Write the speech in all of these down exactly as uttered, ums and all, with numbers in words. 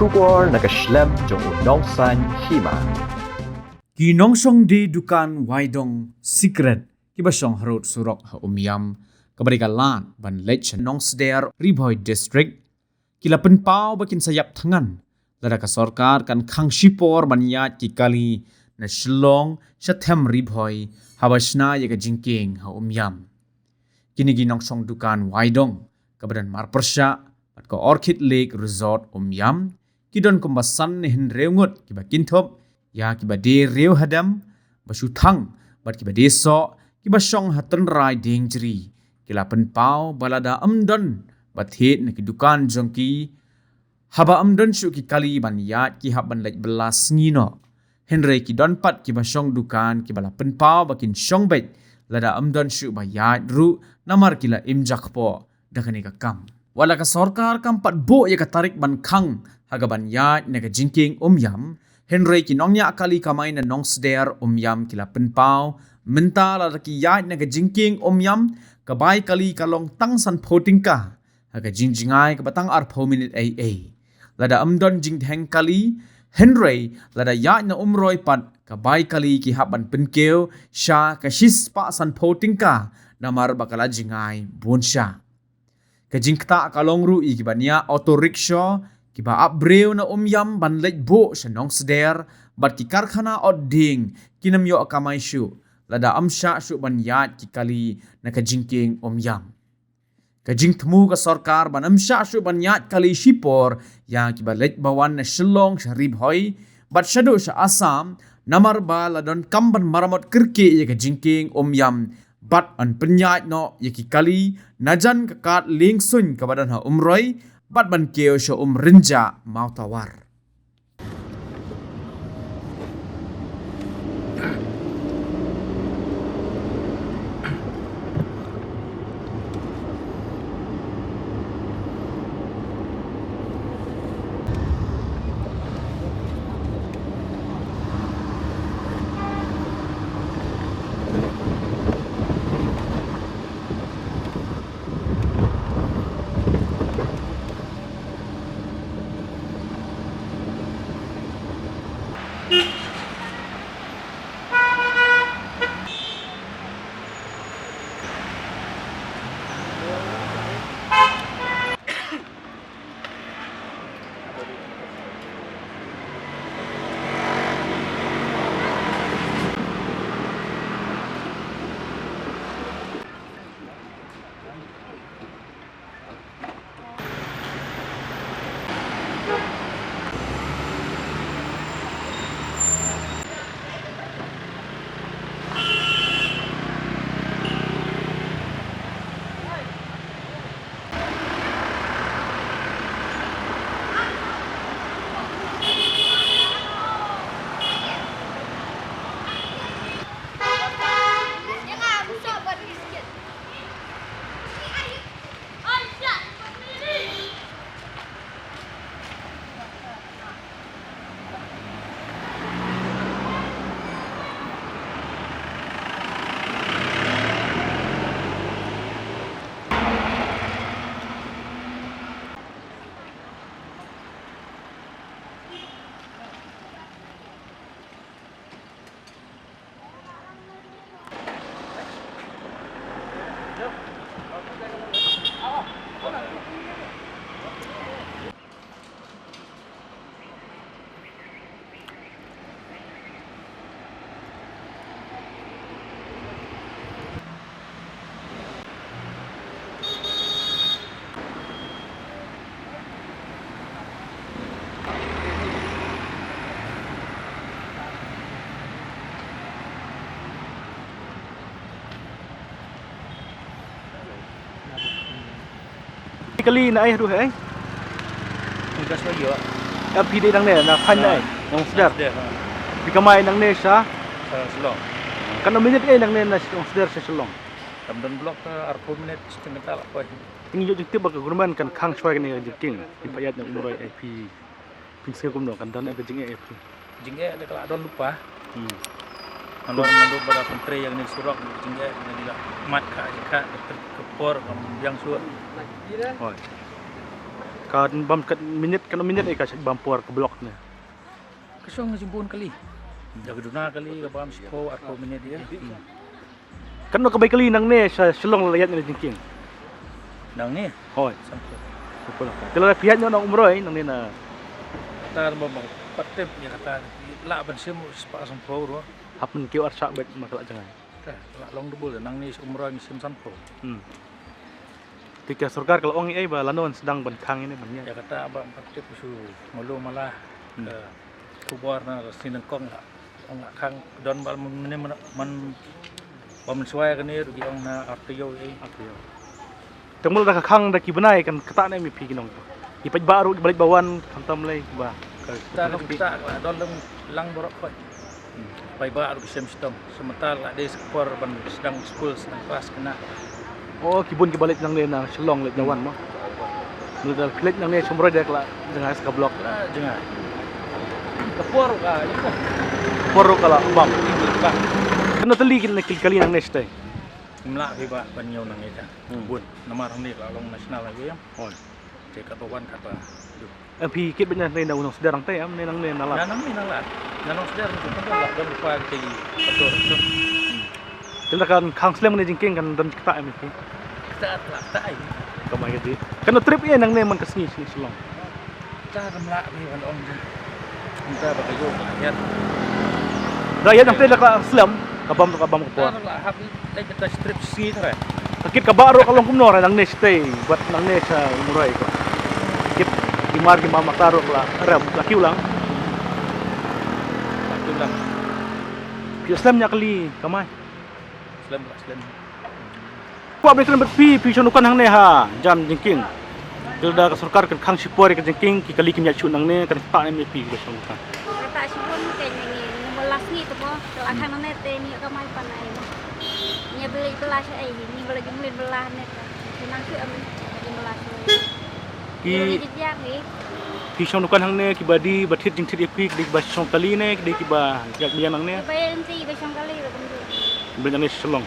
Khubor na ka shlem jong u Nongsaiñ Hima. Ki nongshong die dukan Waidong Secret kiba shong harud surok ha Umiam, kaba dei ka lad ban leit sha Nongsder, Ri Bhoi District, ki la pynpaw ba kin sa ïap thngan lada ka sorkar kan khang shipor ban ïaid ki kali na Shillong sha them Ri Bhoi haba shna ïa ka jingkieng ha Umiam. Kine ki nongshong dukan Waidong, kaba don marpyrshah bad ka Orchid Lake Resort Umiam, ki don kumba san ne hynriew ngut kiba kynthup ïa kiba die riew hadem, ba shu thang bad kiba die soh, kiba shong ha tynrai diengjri, ki la pynpaw ba lada ym don ba thied na ki dukan jong ki, haba ym don shuh ki kali ban ïaid, ki hap ban leit bylla sngi noh. Hynrei ki don pat kiba shong dukan kiba la pynpaw ba kin shong beit lada ym don shuh ba ïaid ruh, namar ki la im jakpoh da kane ka kam. Wat la ka sorkar kam pat buh ïa ka tarik ban khang ha kaban ïaid na ka jingkieng Umiam, hynrei ki nongñiah kali kamai na Nongsder Umiam ki la pynpaw, mynta lada ki ïaid na ka jingkieng Umiam, ka bai kali ka long tang sanphew tyngka ha ka jingjngai kaba tang arphew minit ei ei. Lada ym don jingdheng kali, hynrei lada ïaid na Umroi pat, ka bai kali ki hap ban pynkiew sha ka shispah sanphew tyngka, namar ba ka la jngai bun sha. Ka jingktah ka long ruh ïa kiba ñiah auto rickshaw, kiba ap briew na Umiam ban leit buh sha Nongsder, bad ki karkhana ot dieng, kin ym ïoh kamai shuh lada ym shah shuh ban ïaid ki kali na ka jingkieng Umiam. Ka jingthmu ka sorkar ban ym shah shuh ban ïaid kali shipor ïa kiba leit ba wan na Shillong sha Ri Bhoi bad shaduh sha Assam, namar ba la donkam ban maramot kyrkieh ïa ka jingkieng Umiam bad yn pynïaid noh ïa ki kali najan ka kad liengsuiñ kaba don ha Umroi bad ban kiew sha Umrynjah Mawtawar. Kali na ai ruh ai. Ka soi ïa. Ka phi dei nangne na phan ai. Ah. Nongsder. Nongsder, ah. Phi kamai nangne sha? Sha Shillong. Katno minit ai nangne na Nongsder sha Shillong? Tam don block ka arphew minit shiteng kata la poi. Ngi ïoh jingtip ba ka government kan khang shuwa kane ka jingkieng. Phi pha ïaid na Umroi ai phi. Phi sngew kumno, kan don eh ka jingeh ïa phi? Jingeh da ka la don lypa. Hmm. Nalor naduh ba la pyntrei ïa kane ka surok, jingeh da ka la mat ka jingeh ka por kam biang shuh. Hooid. Ka bam ka minit, ka minit eh ka bam por ka block ne. Ka shong ka jingbun kali. Da ka duna kali ka bam shiphew arphew minit eh. Katno ka bai kali nangne sha Shillong la ïaid na jingkieng? Nangne? Hooid. Sanphew. Sanphew la. Te lada phi ïaid noh na Umroi nangne na. Kata ba ma pat tip ïa kata, lah ban shim spah sanphew ruh. Hap ban kiew arshah beit ma ka la jngai. Te la long double, nangne sha Umroi ngi shim sanphew. Hmm. Te ka sorkar ka la ong ei ba lano yn sdang ban khang ïa ne ban ïaid. Ïa kata ba ma pat tip shu malu mala. Hmm. Ka khubor na sien nyngkong la ong la khang, don ba mynne man, man ba mynshuwa kane ruh ki ong na ar taïew ei. Ar taïew. Te mut lada ka khang da ki bnai kan ktah ne em ïa phi ki nong? Ki paidbah ruh kiba leit ba wan khamtam lei ba. Ka ktah, ka ktah, ka don lang, lang baroh khoit. Hmm. Paidbah ruh ki shem shitom. Sa mynta la dei sa ka por ban sdang skul, sdang klas kane. Oh, ki bun kiba leit nangne na Shillong leit na wan mo. Ngi da leit nangne sha Umroi da ka la jngai sa ka block. La jngai. Ka por ka, ïa ka. Por ka la bam. Bam. Katno tylli ki kali nangne shatei? Ngim lah phi ba ban ñiew nangne ta. Hmm. Bun. Namar hangne ka la long national highway em. Oh. Te katba wan katba. Em phi kit beit na, na Nongsder hangtei em, ne nangne na lad? Na nangne na lad. Na Nongsder na lad, don pa ki patur. Te lada kan khang slem ne jingkieng kan don ktah em phi? Ktah, ktah, ktah ai. Kamai ka dei. Katno trip ïa nangne man ka sngi sha Shillong? Ktah, kam lah phi ban ong jin. Mynta ba ka ïoh ka ïaid. Da ïaid hangtei da ka slem, ka bam, ka bam ka por. Ktah, la hap leit ka trip sngi trai. Ka kit ka bah ruh ka long kumno re nangne shatei bad nangne sha Umroi ko. Kit ki mar ki mar mata ruh la rem la kiew lang. La kiew lang. Phi slem ñiah kali kamai. Slem la slem. Kwah ban kren bad phi, phi shong dukan hangne ha jan jingkieng. Te lada ka sorkar kan khang shipor ïa ka jingkieng, ki kali kim ïaid shuh nangne, kan ktah ne em ïa phi kiba shong dukan? Ktah shibun, te ngi, ngi, ngi mut la sngi te mo, te la khang nangne te ngi ïoh kamai pan ai mo. Ngi ba leit bylla sha ei, ngi ba leit jingmlien bylla ne te. Ngi nang shu em, ngi bylla sha ei. Ki, ngi jingjiar hi. Phi shong dukan hangne kiba die ba thied jingthied ïa phi, ki dei kiba shong kali ne, ki dei kiba ïaid biang nangne? Kiba ïaid nangne kiba shong kali ba kumjuh. Ba nangne Shillong.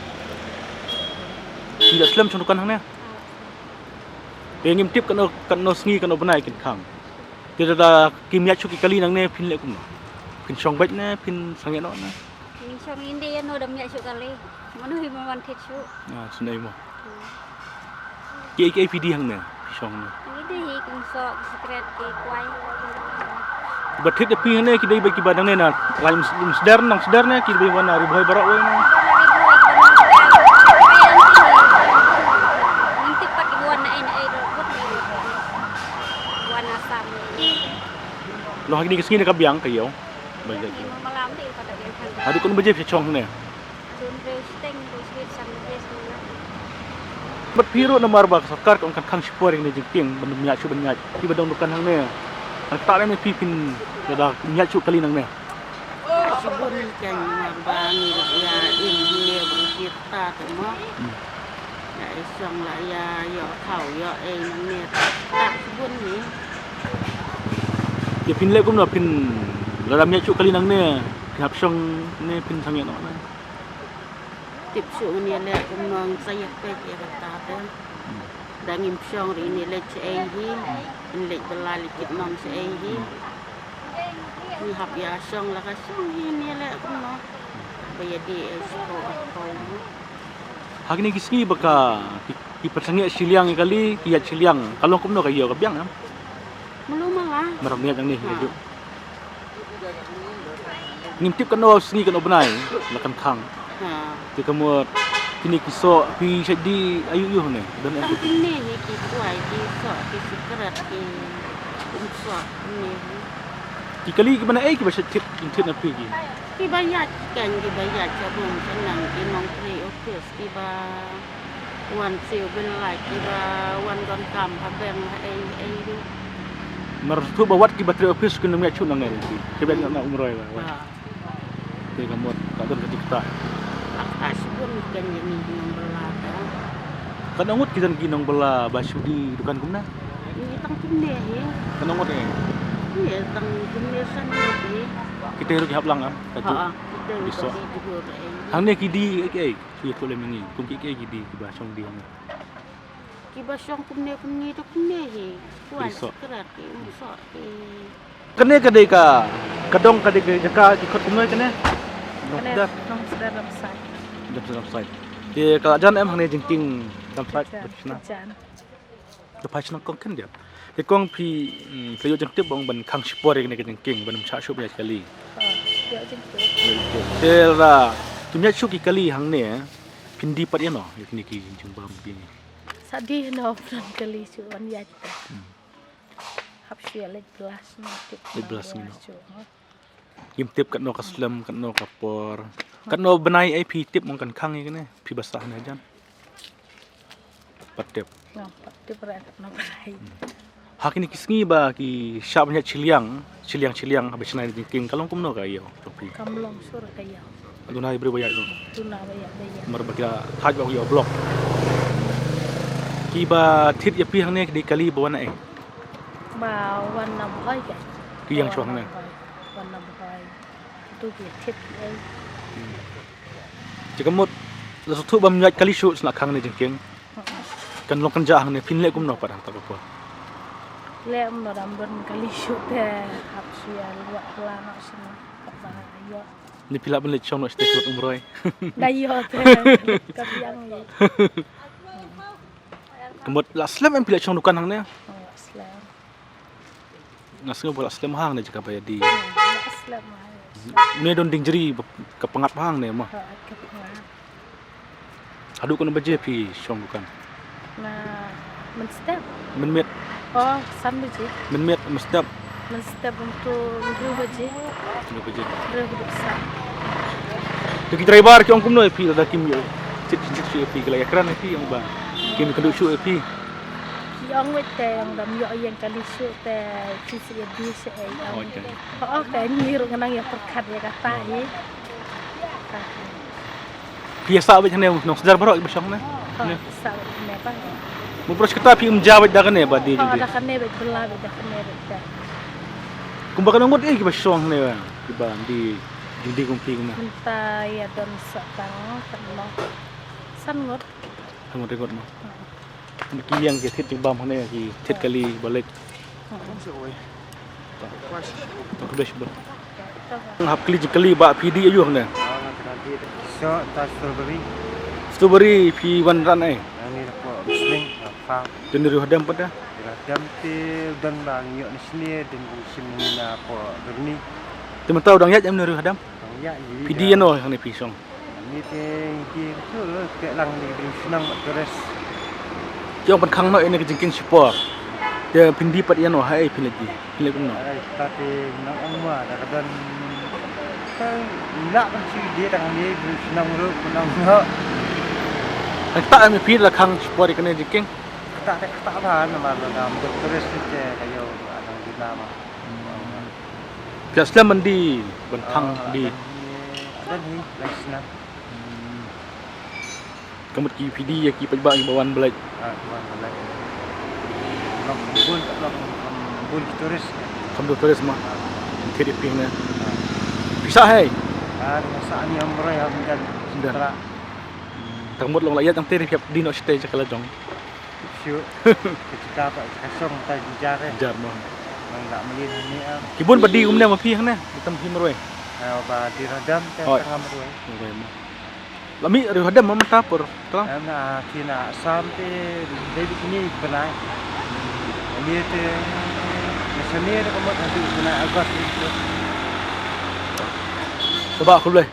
Phi da slem shong dukan hangne? Ah. Te ngim tip katno, katno sngi katno bnai kin khang. Te lada kim ïaid shuh ki kali nangne phin leh kumno? Phin shong beit ne phin sangeh noh ne? Ngin shong ïa ine ïa no da ym ïaid shuh kali. Mano hi ban wan thied shuh. Ah, sngewbha mo. Hmm. Kiei kiei phi die hangne, phi shong hangne? Ngi die hi ki msoh, ki sikret, ki kwai. Ba thied ïa phi hangne ki dei ba kiba nangne na Umsder, Nongsder ne ki dei ba wan na Ri Bhoi baroh wei ne? Ngim tip pat kiba wan na ei na ei ruh, wan na Assam. Long ha kine ki sngi ne ka biang ka ïew. Ba ïa. Haduh katno baje phi shong hangne? Bad phi ruh namar ba ka sorkar ka ong kan khang shipor ïa kane jingkieng ban ym ïaid shuh ban ïaid. Phi ba don dukan hangne. Kan ktah ne em ïa phi phin lada ym ïaid shuh kali nangne? Shibun kan namar ba ngi ïa im hangne ba ngi ktah te mo. Hmm. Ïa i shong la ïa ïoh khaw ïoh ei nangne. Ktah shibun hi. Te phin leh kumno phin lada ym ïaid shuh kali nangne, phin hap shong ne phin sangeh noh ne? Tip shuh ngin ïa leh kumno, ngin sa ïa peit ïa kata te. Hmm. Da ngim shong ruh ngin ïa leit shaei hi, ngin leit bylla leit kit nong shaei hi. Hmm. Ngi hap ïa shong la ka shong hi, ngin ïa leh kumno. Ba ïa die ei shuh ko. Ha kine ki sngi ba ka ki, ki pynsangeh shiliang ïa kali, ki ïaid shiliang. Ka long kumno ka ïew, ka biang em? Malu mala. Mar ym ïaid nangne hi. Ha. Ngim tip katno sngi katno bnai la kan khang. Ha. Te ka mut kine ki soh phi shait die aïu aïu hangne? Don em? Tang kine hi ki kwai, ki soh, ki sikret, ki umsoh kine hi. Ki kali kiba na ei kiba shait thied, thied na phi ki? Kiba ïaid, kan kiba ïaid sha bun sha nang, ki nongtrei office, kiba wan siew bylla, kiba wan donkam ha bank ha ei ei ruh. Mar shu ba wat kiba trei office kin ym ïaid shuh nangne ruh ki. Kiba ïaid na Umroi ba. Ha. Te ka mut ka don ka jingktah. Ka ktah shibun kan ïa ngi ki nongbylla ka. Katno ngut ki don ki nongbylla ba shu die dukan kumne? Ngi tang kumne hi. Katno ngut hi? Ngi tang kumne san ngut hi. Kita ruh ki hap lang em? Ka juk. Ha, kita ruh ka juk ruh ei. Hangne ki die ei ei? Shu ïathuh lem ïa ngi kum kiei kiei ki die kiba shong die hangne. Kiba shong kumne kumne to kumne hi. Kuan Resort. Sekret ki umsok ki. Kane ka dei ka, ka dong ka dei ka jaka ki khot kumne kane. Kane Nongsedar. Nongsedar Ramsai. Nongsedar Ramsai. Te ka la jan em hangne jingkieng Ramsai. Ka jan, ka jan. Ka phai shnong kong ken dia. Te kong phi, mm, phi ïoh jingtip bang ban khang shipor ïa kane ka jingkieng ban ym shah shuh ïa ki kali. Ha, ïoh jingtip. Te la, kim ïaid shuh ki kali hangne, phin die pat ïano, ïa kine ki jingbam ki. Sa die no pran kali shuh ban ïaid. Hmm. Hap shuh ïa leit blas no tip. Leit blas no. Shuh, ha. Ngim tip katno ka slem, katno ka por. Katno bnai ei phi tip mong kan khang ïa kane. Phi ba sah ne jan. Pat tip. Ngam pat tip re katno bnai. Ha kine ki sngi ba ki shah ban ïaid shiliang, shiliang shiliang haba shna jingkieng ka long kumno ka ïew jong phi. Kam long sur ka ïew. Duna i briew ba ïaid no. Duna ba ïaid ba ïaid. Mar ba ki la thait ba ki ïoh block. Kiba thied ïa phi hangne ki dei kali ba wan na ei. Ba wan na Bhoi ka. Ki ïeng shuwa hangne. Wan na Bhoi. Tu ki thied ki ei. Te ka mut la sngewthuh bam ïaid kali shuh sngap khang ne jingkieng. Kan long kan jah hangne phin leh kumno pat hangta ka por. Leh kumno dam don kali shuh te hap shuh ïa leh pla noh shuh noh. Kaba ïoh. Ni phi lah ban leit shong noh sha te ka Umroi. Da ïoh te. Ka biang ïa. Ka mut la slem em phi leit shong dukan hangne? Oh, la slem. Nga sngew ba la slem hangne jaka ba ïa die. Hmm, la slem hangne. Une don dieng jri ba ka pyngngad hangne mo. Ha, ka pyngngad. Haduh katno baje phi shong dukan? Na mynstep. Mynmiet. Oh, san baje. Mynmiet mynstep. Mynstep kumto hynriew baje. Hynriew baje. Hynriew haduh san. To ki driver ki ong kumno ïa phi lada kim ïoh thied thied shuh ïa phi, ki la ïakren ïa phi ong ba kim ïakynduh shuh ïa phi. Ki ong wei te ong dam ïoh ïeng kali shuh te phi sa ïa die shuh ei. Oh, okay. Oh, okay, ngi ruh nga nang ïa pyrkhat ïa kata hi. Phi ïa sah beit hangne Nongsdar baroh kiba shong ne? Oh, ne. Sah beit hangne baroh. Mo baroh kata phi ym jia beit da kane ba die. Oh, jong die. Da kane beit, bylla beit da kane beit da. Kumba katno ngut ïa kiba shong hangne ba kiba die jong die kum phi kumne? Mynta ïa don sa tang katno? San ngut. San ngut, ngut mo. Hmm. Ki ïeng ki thied jingbam hangne ki thied kali ba leit. Hap kylli jingkylli ba phi die aïu hangne. Strawberry. Strawberry phi wan ran ei. Te ne riewhadem pat da. Riewhadem te don ba ngi ïoh ne sne don u sim ni na po berni. Te mynta u dang ïaid em ne riewhadem. Phi die ïano hangne phi shong. Ni te ki tu te lang ni ding shnong mat keres. Ki ong ban khang noh ïa kane ka jingkieng shipor. Te phin die pat ïano ha ei phin leit die. Phin leit kumno. Ai ta te nang ong ma da ka don. Te la ban shu die tang ni ding shnong ruh nang noh. Kata em phi la khang shipor ïa kane jingkieng. Kata te kata ba namar la dam dok keres te ka ïoh adang dina ma. Phi la slem ban die ban khang die. Adan hi, adan hi, la slem. Hmm. Ka mut ki phi die ïa ki paidbah kiba wan ba leit. Ah, wan ba leit. Long bun, long bun ki tourist. Kam dei tourist mo. Ah. Thied ïa phi ne. Ah. Phi sah hei. Ah, nga sah ni Umroi ha Umdan. Umdan. Tra. Hmm. Tang mut long la ïa tang te phi ap die noh shatei jaka la jong. Shu. Ka jaka ba ka shong ta jynjar eh. Jynjar mo. Nang la mlien ni ah. Ki bun ba die kumne ma phi hangne. Tam phi marwei. Ah, ba die Radam te tang marwei. Marwei mo. La mih riewhadem ma mynta por tang. Em na ki na Assam te dei bit ni bnai. Ni te na shane te ka mut haduh bnai August ni te. Sngewbha khublei.